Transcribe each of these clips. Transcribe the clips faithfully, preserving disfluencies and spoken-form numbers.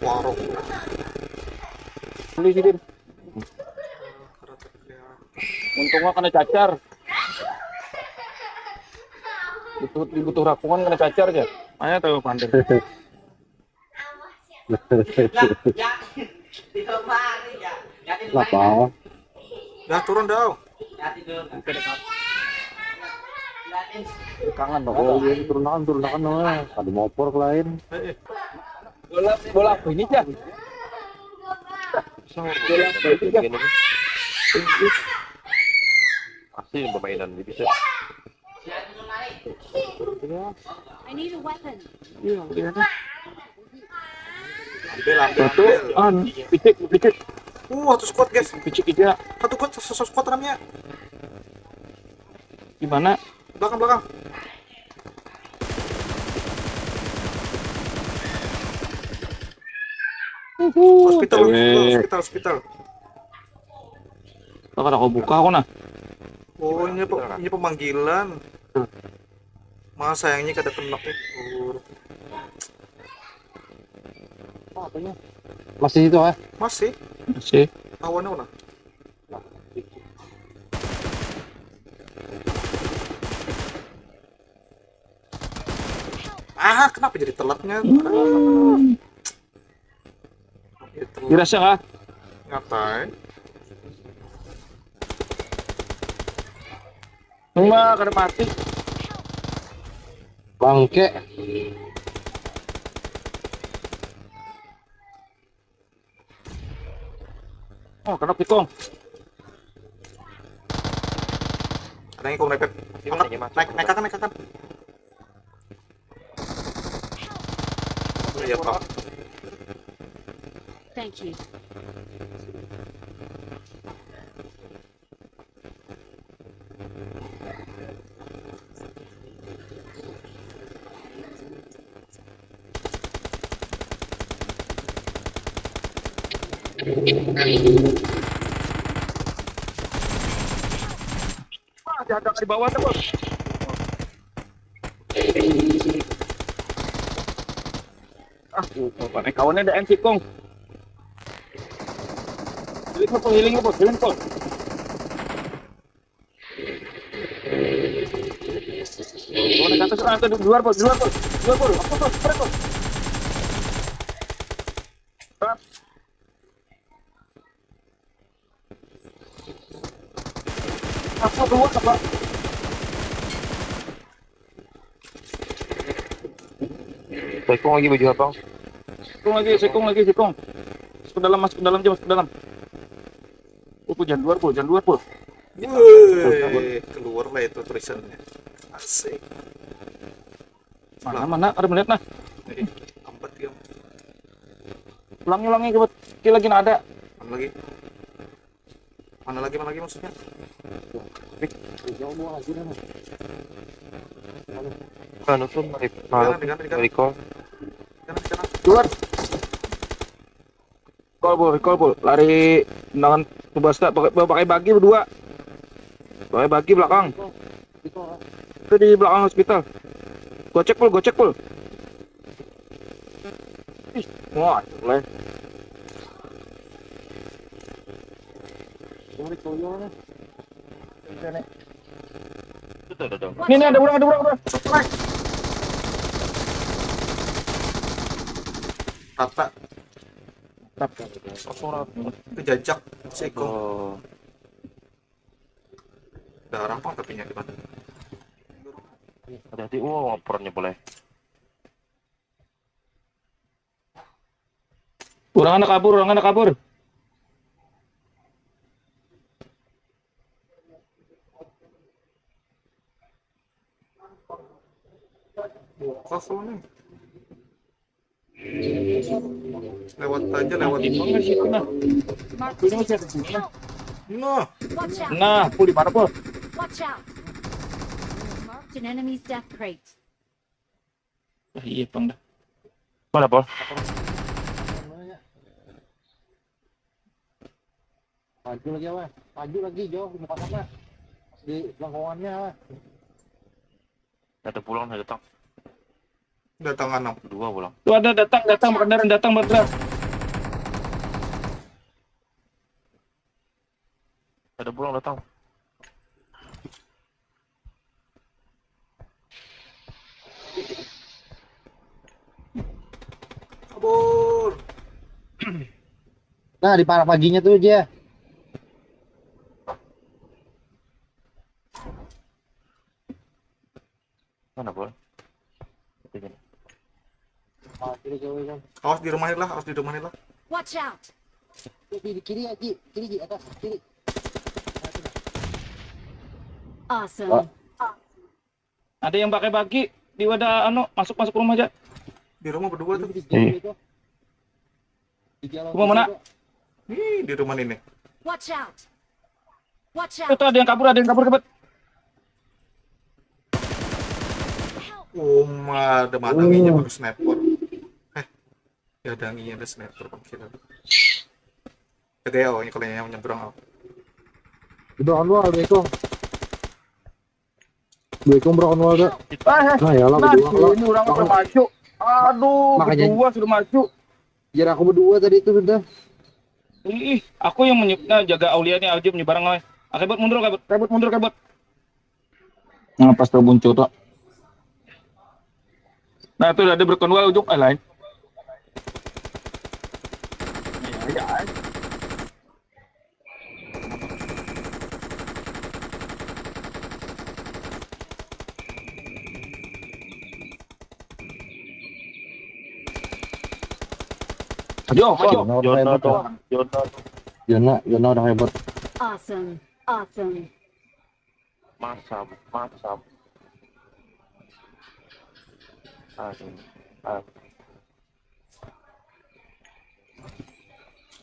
Warung. Beli sidin. Untungnya kena cacar. Butuh, dibutuh rakungan kena cacar aja. Mana tahu pandai. Lah, ya. Di lemari ya. Jadi Lapar. Dah turun dah. Jadi dulu. Kangen dong. Oh, iya, turun tangan, turun tangan. Ada mopor ke lain. Eh, eh. Bola bola apa ini, Cak? Bola apa ini, Cak? Pasti yang permainan jadi sih. I need a weapon. Iya, iya. Ambil, ambil, ambil. An, picik, picik. Uh, satu squad guys. Picik aja. Satu squad, satu squad ramnya. Gimana? Belakang, belakang. Hospital, hospital, hospital, hospital. Lah kada kau buka aku nah. Oh, ini apa? Ini pemanggilan. Mas sayangnya kada kena. Oh, Masih itu ah. Masih Masih. Tawannya mana? Ah, kenapa jadi telatnya? Jadi telat. Dirasa kah? Ngapain? Cuma kada mati. Bangke. Oh, kena pikong. Ada yang ikut mepet. Angkat, naik, naik, angkat, naik, angkat. Iya, Pak. Thank you. Wah, ada di bawah tuh, Bos. Ah, lupa nih kawannya ada M C kong. Healing, Bos, healing, Bos, healing, Bos. Oh, naik atas, ah, tuh, di luar, Bos, di luar, Bos. Di luar, Bos. Apa, Bos? Apa, Bos? Apa keluar apa? Sekong lagi baju abang. Sekong lagi, sekong lagi, sekong. Masuk ke dalam, masuk ke dalam, masuk ke dalam. Oh, jangan luar, Pul, jangan luar, Pul. Woi, keluar lah itu tulisannya. Asik. Mana, mana? Ada melihat nah. Eh, empat dia. Ulangi, ulangi, kebet. Kira lagi ada. Mana lagi? Mana lagi, mana lagi maksudnya? Jauh mau lagi dah. Anu tuh, Diganti, diganti, diganti. Recall. Jangan di sana. Keluar. Recall, Pul, recall, Pul. Lari dengan tuh basta pakai pakai bagi berdua. Pakai bagi belakang. Itu di belakang hospital. Gocek, Pul, gocek, Pul. Ih, wah, mulai. Itu ada dong. Ini, ini ada orang, ada orang, ada orang. Tata. Tap. Kejajak. Sekong. Oh, Darah pang tapinya di mana? hati-hati. Oh, opornya boleh. Orang anak kabur, orang anak kabur. Buka soalnya. Lewat aja, lewat. Ini sih, nah. Marked Ini masih ada sini, nah. Nah, Watch out! Nah, Pul, di mana, Pul? Watch out! Marked an enemy's death crate. Ah, iya, Bang, dah. Mana, Pol? Maju lagi, Wah. Maju lagi, jauh di muka sana. Di lengkungannya, Wah. Ada pulang, ada datang. Datang anak. Dua pulang. Tuh ada datang, datang berkendaraan, datang bergerak. Ada pulang datang. Kabur. Nah, di para paginya tuh dia. Mana, Bol? Ah, kiri, kiri, kiri. Awas di rumah lah, awas di rumah lah. Watch out! Kiri, kiri, Ji. Kiri, Ji, atas, kiri. Awesome. Ada yang pakai baki di wadah anu, masuk masuk rumah aja. Di rumah berdua tuh. Di jalan itu. Di jalan Rumah mana? itu. Nih, di rumah ini. Watch out! Watch out! Itu ada yang kabur, ada yang kabur, kabur. Help! Oh, ada madanginya baru sniper. Eh, ya ada anginnya ada sniper bang kita. Ada ya, oh, ini kalau yang nyebrang. Oh. Udah keluar, Assalamualaikum. Assalamualaikum, bro, keluar dah. Ah, Nah, ya lah, nah, berdua kalau ini orang udah maju. Aduh, Makanya- berdua sudah maju. Jar aku berdua tadi itu sudah. Ih, aku yang menyebutnya jaga Aulia nih, Aljib nyebarang lah. Oke, buat mundur, kabut, kabut, mundur, kabut. Nah, pas terbuncur tuh. Nah, itu udah ada berkonwal ujung, eh, lain. Iya, iya. Aduh, aduh. Jona dong, Jona dong. Jona, Jona udah hebat. Awesome. Awesome. Masam, masam. Aduh, aduh.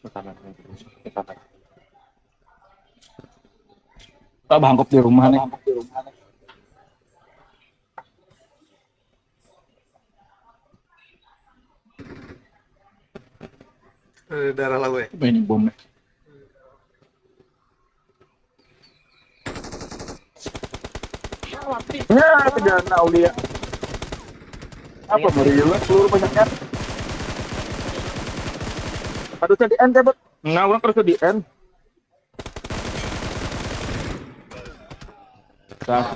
Ke kanan, ke kanan. Tak bangkok di rumah nih. Eh, darah lah gue. Apa ini bomnya? Ya, tidak nak Aulia. Apa merilah peluru banyaknya? Harusnya di end, Tebet. Nah, orang harusnya di end. Dah.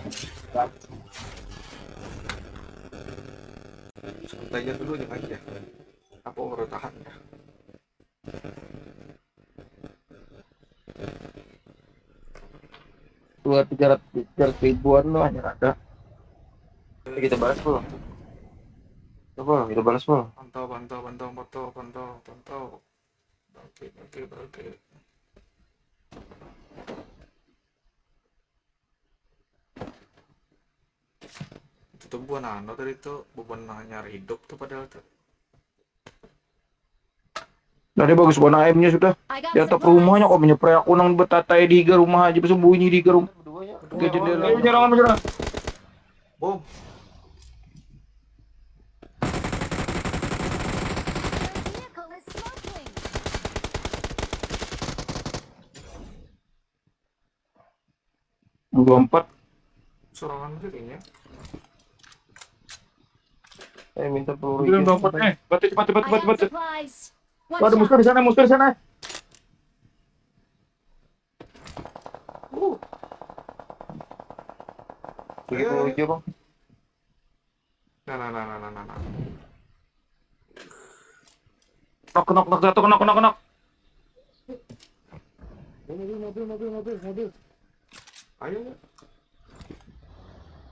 Santai aja dulu, jangan aja. Apa orang tahan ya? Dua tiga ratus, tiga ratus ribuan lah yang ada. Kita balas belum? Coba kita balas belum? Pantau, pantau, pantau, pantau, pantau, pantau. Oke, oke, oke. Itu tuh buah nano tadi tuh beban nyari hidup tuh padahal tuh. Nah, dia bagus banget aimnya sudah. I got Di atap supplies. Rumahnya kok menyepray aku nang betatai di higa rumah aja bersembunyi di higa rumah. Ke jendela. Ayo, jangan, jangan. Bom. Their vehicle is smoking. Dua empat. Sorangan sih kayaknya. Eh, minta peluru. Bilang dua empat eh. Batu cepat cepat I cepat got cepat. Supplies. Tuh, ada Watch musuh di out! Sana, musuh di sana. Begitu aja, Bang. Nah, nah, nah, nah, nah, nah, nah. Knock, knock, knock, satu, knock, knock, knock. Mobil, mobil, mobil, mobil, mobil. Ayo, ayo.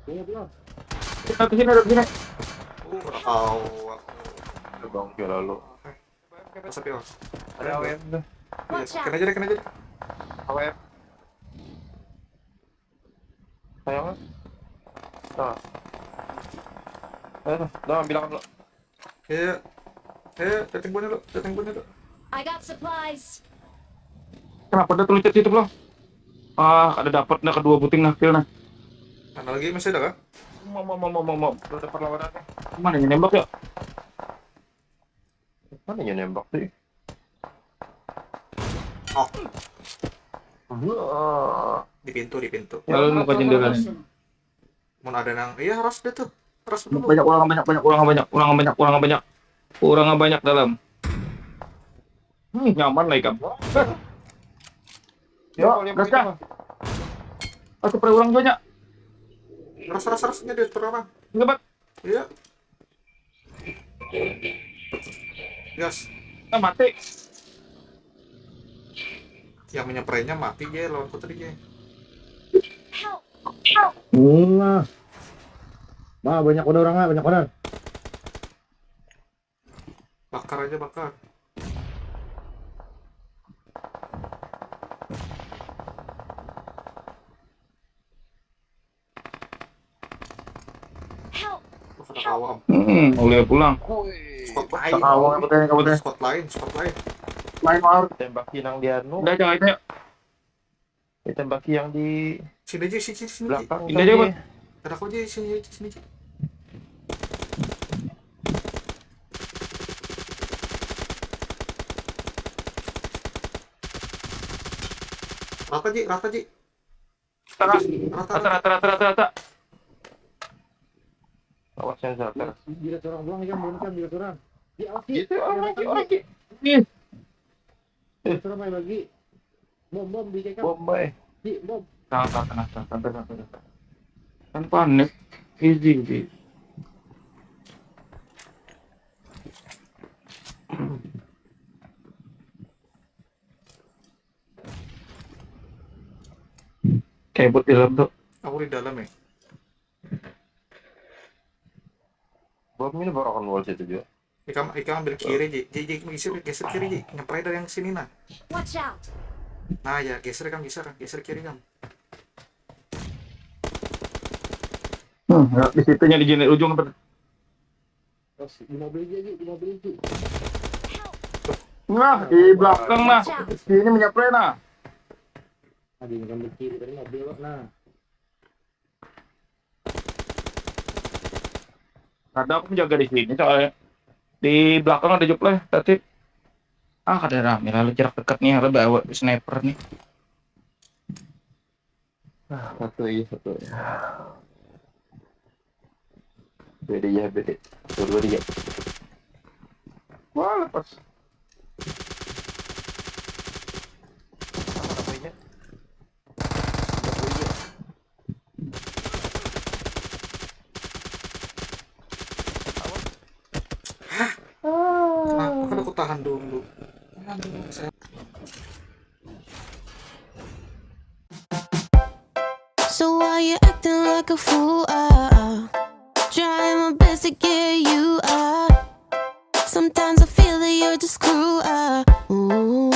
Ayo, ayo. Sini, sini, sini. Uh, tahu aku. Bang, dia lalu. Masa pil. Ada awet. Watch out! Kena aja deh, kena aja deh. Awet. Sayang. Nah. Eh, dah bilang dulu. Ya, ya. Eh, chatting punya lu, chatting punya lu. I got supplies. Kenapa udah terluncur situ, Bro? Ah, ada dapat dah kedua buting nah, kill nah. Mana lagi masih ada kah? Mau, mau, mau, mau, mau, mau. Udah ada perlawanan nih. Mana yang nembak ya? Mana yang nembak sih? Oh, Wah. di pintu, di pintu. Lalu muka jendela. Mau ada nang, iya harus deh tuh. Ras dulu. Banyak orang, banyak, banyak, orang banyak, orang banyak, orang banyak, orang banyak dalam. Hmm, nyaman lah ikam. Yo, gas. Aku perlu orang banyak. Ras, ras, ras, ini dia pertama. Ngebat. Iya. Gas. Nah, mati. Yang menyeprainya mati, Ge, lawanku tadi, Ge. Nah. Nah, banyak benar orang, banyak benar. Bakar aja, bakar. Help! Wah, ada kawam. Hmm, boleh pulang. Squad lain. Kawang aku tanya, kamu tanya. Squad lain, squad lain. Lain mau. Tembaki nang di anu, Udah, jangan itu. Ditembaki yang di Sini aja, sini, sini, sini. Belakang. Ini aja, Bang. Ada aku aja, sini aja, sini aja. Rata, Ji, rata, Ji. Tengah. Rata, Rata, rata, rata, rata, rata. Awas yang shelter. Bila seorang pulang ikan belum ikan bila seorang. Ya oke. Itu orang lagi, orang lagi. Ih, Bila seorang main lagi. Bom bom di kekang. Bom bay. Di bom. Tengah, tengah, tengah, tengah, tengah, tengah, tengah. Kan panik. Easy, easy. Kebut di dalam tuh. Aku di dalam ya. Bom ini baru akan wall situ juga. Ikam, ikam ambil kiri, Ji. Ji, Ji, geser, geser kiri, Ji. Nyeprai dari yang sini, nah. Watch out! Nah, ya, geser, Kam, geser. Geser kiri, Kam. Hmm, ya, di situ nya di jenis ujung tuh. Terus di mobil aja, Ji, di mobil aja. Nah, di belakang nah. Sini menyeprai nah. Ada yang ngambil kiri tadi mobil, nah. Ada aku menjaga di sini soalnya. Di belakang ada juga lah tadi. Ah, kada rame lalu jarak dekat nih, ada bawa sniper nih. Ah, satu iya, satu iya. Beda ya, beda. Dua, dua, tiga. Wah, lepas. Apa namanya? Dua, dua, tiga. Kenapa kan aku tahan dulu? Aduh, saya So why you acting like a fool? Ah, ah. Trying my best to get you out. Sometimes I feel that you're just cruel. Ah, ooh.